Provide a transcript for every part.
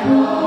Yeah.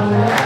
Thank you.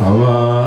አማን።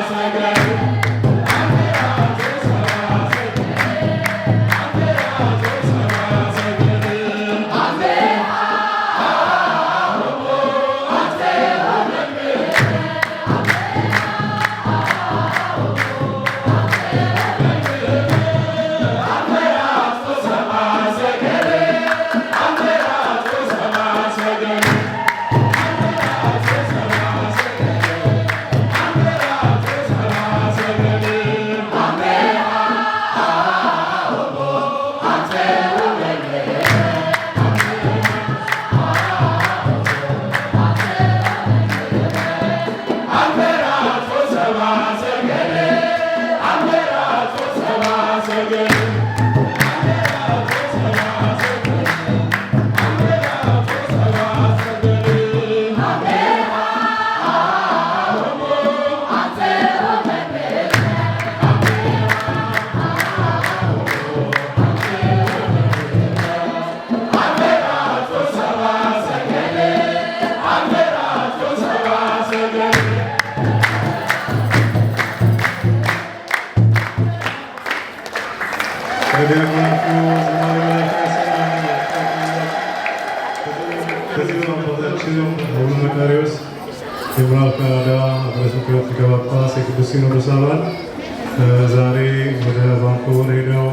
ሰገድ። ለዲያቆናቱ ዝማሬ መላእክት ያሰማልን። ከዚህ አባታችን አቡነ መቃርዮስ የምዕራብ ካናዳ ሀገረ ስብከት ሊቀ ጳጳስ፣ የቅዱስ ሲኖዶስ አባል፣ ዛሬ ወደ ቫንኩቨር ሄደው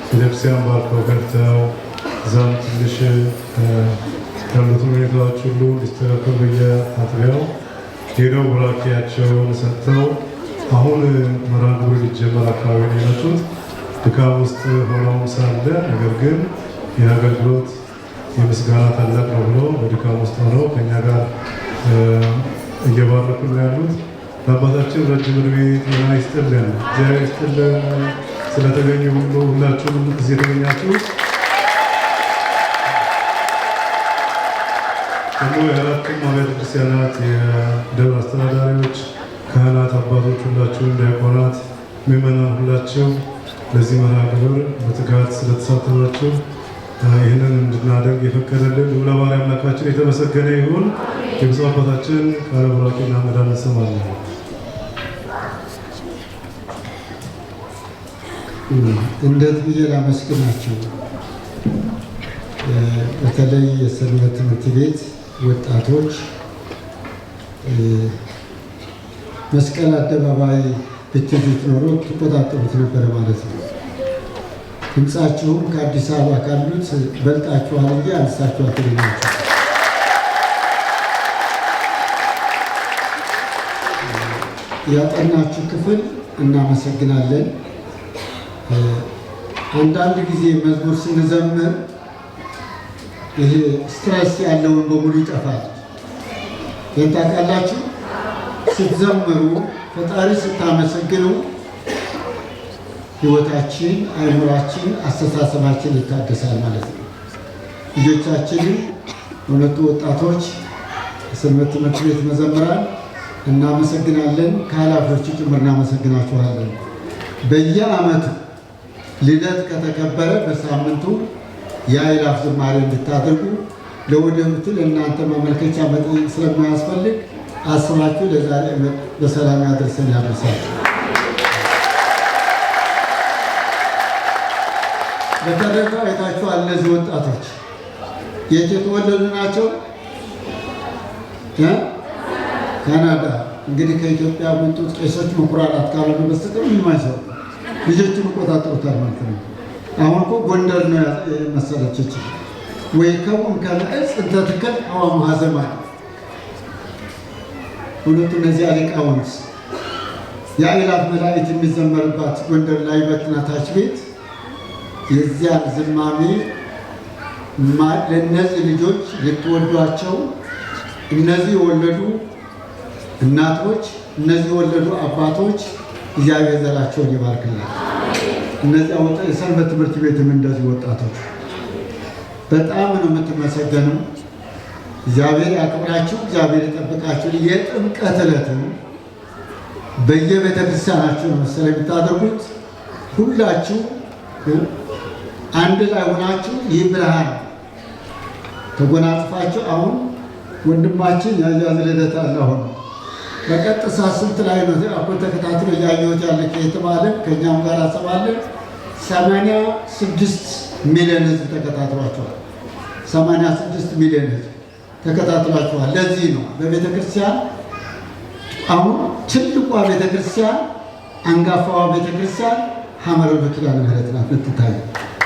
ቤተክርስቲያን ባርከው ከፍተው እዛም ትንሽ ያሉትን ሁኔታዎች ሁሉ እንዲስተካከሉ በየአጥቢያው ሄደው ቡራኬያቸውን ሰጥተው አሁን መርሃ ግብሩ ሊጀመር አካባቢ ነው የመጡት። ድካም ውስጥ ሆነውም ሳለ ነገር ግን የአገልግሎት የምስጋና ታላቅ ነው ብለው በድካም ውስጥ ሆነው ከኛ ጋር እየባረኩ ነው ያሉት። ለአባታችን ረጅም ዕድሜ ጤና ይስጥልን፣ እግዚአብሔር ይስጥልን። ስለተገኙ ሁሉ ሁላችሁም እዚህ የተገኛችሁ ደግሞ የአራቱም አብያተ ክርስቲያናት የደብር አስተዳዳሪዎች፣ ካህናት፣ አባቶች ሁላችሁም፣ ዲያቆናት፣ ምዕመናን ሁላችሁ ለዚህ መርሃ ግብር በትጋት ስለተሳተፋችሁ ይህንን እንድናደርግ የፈቀደልን ልዑለ ባሕርይ አምላካችን የተመሰገነ ይሁን። የብፁዕ አባታችን ቃለ ቡራኬና መዳን እንሰማለን። እንዴት ብዬ ላመስግናቸው? በተለይ የሰንበት ትምህርት ቤት ወጣቶች መስቀል አደባባይ ብትይዙት ኖሮ ትቆጣጠሩት ነበረ ማለት ነው። ድምፃችሁም ከአዲስ አበባ ካሉት በልጣችኋል እንጂ አንሳችሁ አትገኛችሁ። ያጠናችሁ ክፍል እናመሰግናለን። አንዳንድ ጊዜ መዝሙር ስንዘምር ይሄ stress ያለውን በሙሉ ይጠፋል። ይህን ታውቃላችሁ። ስትዘምሩ ፈጣሪ ስታመሰግኑ ሕይወታችን፣ አእምሯችን፣ አስተሳሰባችን ይታደሳል ማለት ነው። ልጆቻችንን ሁለቱ ወጣቶች የሰንበት ትምህርት ቤት መዘምራን እናመሰግናለን። ከኃላፊዎቹ ጭምር እናመሰግናችኋለን። በየዓመቱ ልደት ከተከበረ በሳምንቱ የአእላፍ ዝማሬ እንድታደርጉ ለወደፊቱ ለእናንተ ማመልከቻ መጠየቅ ስለማያስፈልግ አስባችሁ ለዛሬ በሰላም ያደርሰን ያደርሳችሁ። በተረፈ አይታችኋል። እነዚህ ወጣቶች የት የተወለዱ ናቸው? ካናዳ። እንግዲህ ከኢትዮጵያ መጡት ቄሶች መኩራራት ካልሆነ በስተቀር ምንም አይሰሩ። ልጆቹን ይቆጣጠሩታል ማለት ነው። አሁን እኮ ጎንደር ነው መሰለች ወይ ከውን ከመዕፅ እንተ ትክል አዋሙ ሀዘማን። እውነቱ እነዚህ ሊቃውንት የአእላፍ መላእክት የሚዘመርባት ጎንደር ላይ በትናታች ቤት የዚያን ዝማሜ ለእነዚህ ልጆች ልትወዷቸው፣ እነዚህ የወለዱ እናቶች፣ እነዚህ የወለዱ አባቶች እግዚአብሔር ዘራቸውን ይባርክላቸው። እነዚያ የሰንበት ትምህርት ቤትም እንደዚህ ወጣቶች በጣም ነው የምትመሰገኑ። እግዚአብሔር ያክብራችሁ፣ እግዚአብሔር ይጠብቃችሁ። የጥምቀት ዕለትም በየቤተ ክርስቲያናችሁ ነው መሰለኝ የምታደርጉት። ሁላችሁ አንድ ላይ ሆናችሁ ይህ ብርሃን ተጎናጽፋችሁ አሁን ወንድማችን ያያዝ ልደት አለ። አሁን በቀጥታ ስንት ላይ ነው አኮ ተከታትሎ እያየሁት ያለ ከየትም ዓለም ከእኛም ጋር አሰባለን 86 ሚሊዮን ሕዝብ ተከታትሏቸዋል። 86 ሚሊዮን ሕዝብ ተከታትሏቸዋል። ለዚህ ነው በቤተ ክርስቲያን አሁን ትልቋ ቤተ ክርስቲያን አንጋፋዋ ቤተ ክርስቲያን ሐመረ ኪዳነ ምሕረት ናት የምትታየው።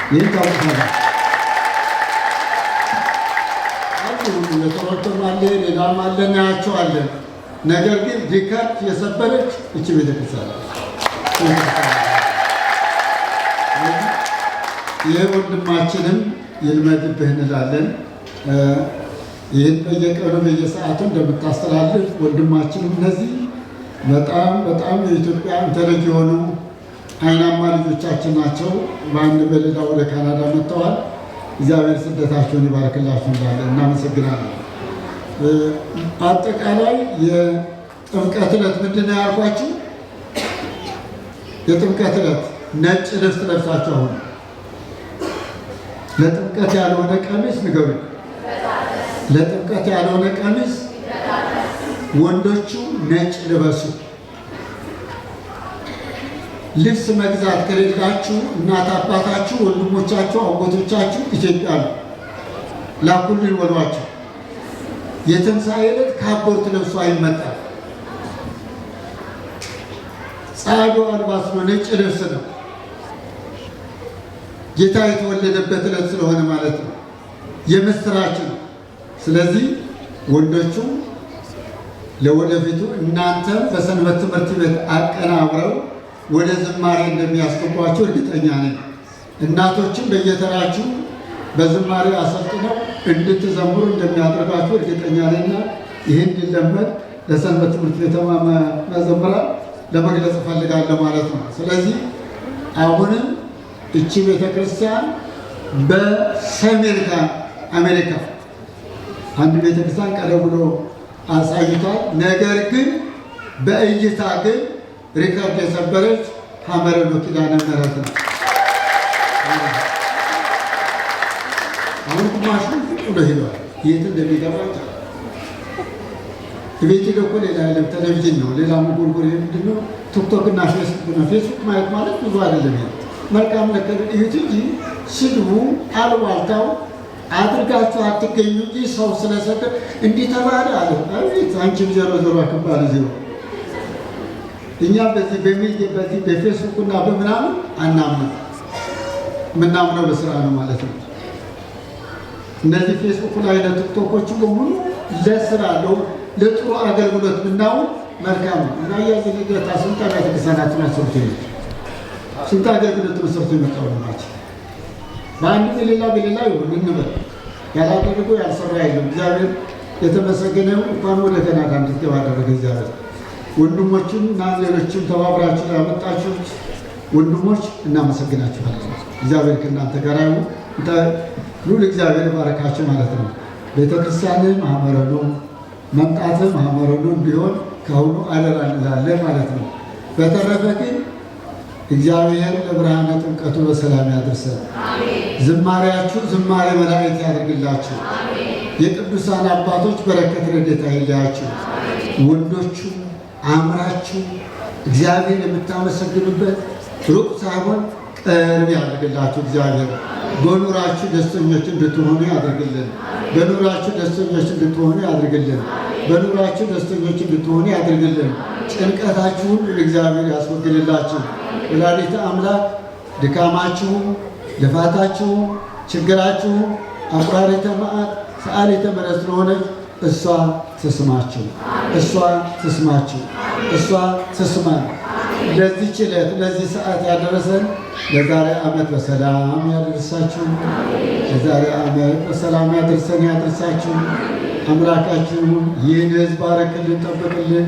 ይህን ታውቁታላችሁ። የቶሮንቶም አለ ሌላም አለ እናያቸዋለን። ነገር ግን record የሰበረች እቺ ቤተክርስቲያን ይህ ወንድማችንም ይልመድብህ እንላለን። ይህን በየቀኑ በየሰዓቱ እንደምታስተላልፍ ወንድማችንም እነዚህ በጣም በጣም የኢትዮጵያ intelligent የሆኑ አይናማ ልጆቻችን ናቸው። በአንድ በሌላ ወደ ካናዳ መጥተዋል። እግዚአብሔር ስደታቸውን ይባርክላችሁ እንላለን። እናመሰግናለን። አጠቃላይ የጥምቀት ዕለት ምንድን ነው ያልኳችሁ? የጥምቀት ዕለት ነጭ ልብስ ለብሳችሁ አሁን ለጥምቀት ያልሆነ ቀሚስ ንገሩኝ። ለጥምቀት ያልሆነ ቀሚስ ወንዶቹ ነጭ ልበሱ። ልብስ መግዛት ከሌላችሁ እናት አባታችሁ፣ ወንድሞቻችሁ፣ አጎቶቻችሁ ኢትዮጵያ ነው ላኩልን በሏቸው። የትንሣኤ ዕለት ካፖርት ለብሶ አይመጣም። ጻዕዱ አልባስ ነው፣ ነጭ ልብስ ነው። ጌታ የተወለደበት ዕለት ስለሆነ ማለት ነው። የምስራች ነው። ስለዚህ ወንዶቹ ለወደፊቱ እናንተም በሰንበት ትምህርት ቤት አቀናብረው ወደ ዝማሬ እንደሚያስገቧቸው እርግጠኛ ነኝ። እናቶችም በየተራችሁ በዝማሬ አሰልጥነው እንድትዘምሩ እንደሚያደርጓችሁ እርግጠኛ ነኝና ይህን እንዲለመድ ለሰንበት ትምህርት ቤት መዘምራን ለመግለጽ እፈልጋለሁ ማለት ነው። ስለዚህ አሁንም እቺ ቤተክርስቲያን በሰሜን አሜሪካ አንድ ቤተክርስቲያን ቀደም ብሎ አሳይቷል። ነገር ግን በእይታ ግን ሪከርድ የሰበረች ሐመረ ኖኅ ኪዳነ ምሕረት ነው። አሁን ግማሹ ዝቅ ብሎ ሄዷል። የት እንደሚገባ ቤት ሄዶ እኮ ሌላ የለም፣ ቴሌቪዥን ነው። ሌላ መጎርጎር ምንድን ነው? ቲክቶክ እና ፌስቡክ ነው። ፌስቡክ ማየት ማለት ብዙ አይደለም። ይሄ መልካም ነገር እዩት እንጂ ስድቡ፣ አሉባልታው አድርጋችሁ አትገኙ እንጂ ሰው ስለሰጠ እንዲህ ተባለ አለ። አቤት አንቺም ዜሮ ዜሮ አክባል ዜሮ። እኛ በዚህ በዚህ በፌስቡክ እና በምናምን አናምንም። የምናምነው በስራ ነው ማለት ነው። እነዚህ ፌስቡክ ላይ ቲክቶኮቹ በሙሉ ለስራ ለጥሩ አገልግሎት ብናውል መልካም ነው እና ያዘ ልደታ ስንት አብያተ ክርስቲያናትን አሰርቶ ይመጣ ስንት አገልግሎት መሰርቶ የመጣው ናቸው። በአንድ በሌላ በሌላ ይሁን እንበል ያላደረገው ያልሰራ የለም። እግዚአብሔር የተመሰገነ እንኳን ወደ ካናዳ እንድትገባ አደረገ እግዚአብሔር። ወንድሞችን እና ሌሎችም ተባብራችሁ ያመጣችሁት ወንድሞች እናመሰግናችኋለን። እግዚአብሔር ከእናንተ ጋር ይሁን። ሉል እግዚአብሔር ባረካችሁ ማለት ነው። ቤተክርስቲያንም ሐመረ ኖኅ መምጣትም ሐመረ ኖኅ እንዲሆን ከአሁኑ አደራ እንላለን ማለት ነው። በተረፈ ግን እግዚአብሔር ለብርሃነ ጥምቀቱ በሰላም ያድርሰን። ዝማሬያችሁ ዝማሬ መላእክት ያደርግላችሁ። የቅዱሳን አባቶች በረከት ረድኤት አይለያችሁ። ወንዶቹ አምራችሁ እግዚአብሔር የምታመሰግኑበት ሩቅ ሳይሆን ቅርብ ያደርግላችሁ። እግዚአብሔር በኑራችሁ ደስተኞች እንድትሆኑ ያደርግልን። በኑራችሁ ደስተኞች እንድትሆኑ ያደርግልን። በኑራችሁ ደስተኞች እንድትሆኑ ያደርግልን። ጭንቀታችሁን እግዚአብሔር ያስወግድላችሁ። ወላዲተ አምላክ ድካማችሁ፣ ልፋታችሁ፣ ችግራችሁ አቁራሪተ መዓት ሰዓሊተ ምሕረት ስለሆነች እሷ ትስማችሁ፣ እሷ ትስማችሁ፣ እሷ ትስማን። ለዚህ ዕለት ለዚህ ሰዓት ያደረሰን ለዛሬ ዓመት በሰላም ያደርሳችሁ። ለዛሬ ዓመት በሰላም ያደርሰን ያደርሳችሁ። አምላካችሁ ይህን ሕዝብ ባርክልን፣ ጠብቅልን።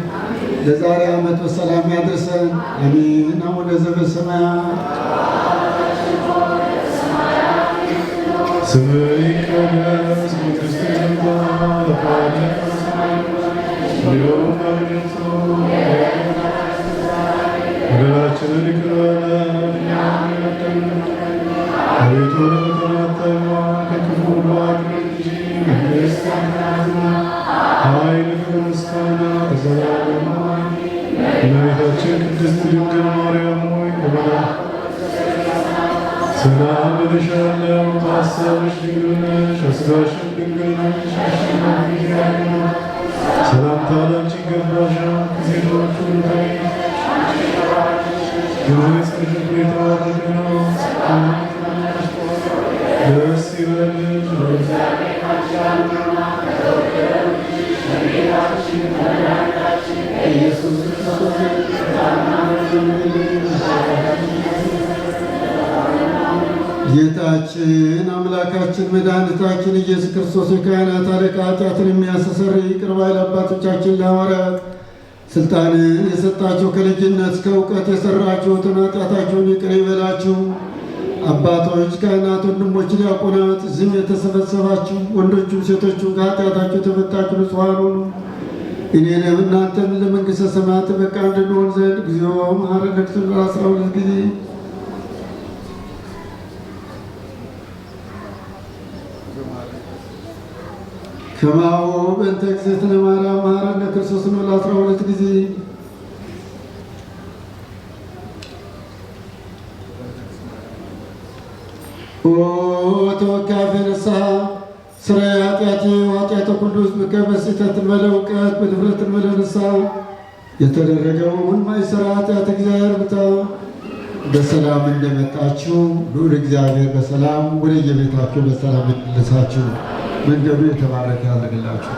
ለዛሬ ዓመት በሰላም ያደርሰን። አሜን። አቡነ ዘበሰማያት ስምህ ይቀደስ፣ መንግሥትህ ትምጣ፣ ፈቃድህ በሰማይ እንዲሁም በምድር ትሁን። በደላችንን ይቅር በለን እኛም የበደሉንን፣ አቤቱ ወደ ፈተና አታግባን፣ ከክፉ ሁሉ አድነን እንጂ መንግሥት ያንተ ናትና፣ ኃይል፣ ክብር፣ ምስጋና ለዘላለሙ አሜን። እመቤታችን ቅድስት ድንግል ማርያም ሆይ ሰላም እልሻለሁ፣ በሐሳብሽ ድንግል ነሽ፣ በሥጋሽም ድንግል ነሽ። ሰላምታ ላንቺ ይገባሻል። ከሴቶች ሁሉ ተለይተሽ የማኅፀንሽ ፍሬ የተባረከ ነው። ደስ ይበልሽ፣ ኢየሱስ ክርስቶስ ጌታችን አምላካችን መድኃኒታችን ኢየሱስ ክርስቶስ የካህናት አለቃ ኃጢአትን የሚያስተሰርይ ይቅር ባይ ለአባቶቻችን ለሐዋርያት ስልጣንን የሰጣቸው ከልጅነት እስከ እውቀት የሰራችሁትን ኃጢአታችሁን ይቅር ይበላችሁ። አባቶች፣ ካህናት፣ ወንድሞች፣ ዲያቆናት፣ እዚህም የተሰበሰባችሁ ወንዶቹም ሴቶቹም ከኃጢአታችሁ የተፈታችሁ ንጹሐን ሁኑ። እኔንም እናንተን ለመንግሥተ ሰማያት በቃ እንድንሆን ዘንድ እግዚኦ መሐረነ ክርስቶስ 12 ጊዜ። ከማሁ በእንተ እግዝእትነ ማርያም መሐረነ ክርስቶስ 12 ጊዜ። ተወካፌ ንስሐ ስራዬ ኃጢአቴ ኃጢአተ ኩሉ ሕዝብ በስሕተት እንበለ እውቀት በድፍረት እንበለ ንስሐ የተደረገውን ማይሰራ ኃጢአት እግዚአብሔር ብታ። በሰላም እንደመጣችሁ ልዑል እግዚአብሔር በሰላም ወደ የቤታችሁ በሰላም ይመልሳችሁ። መንገዱ የተባረከ ያደርግላችሁ።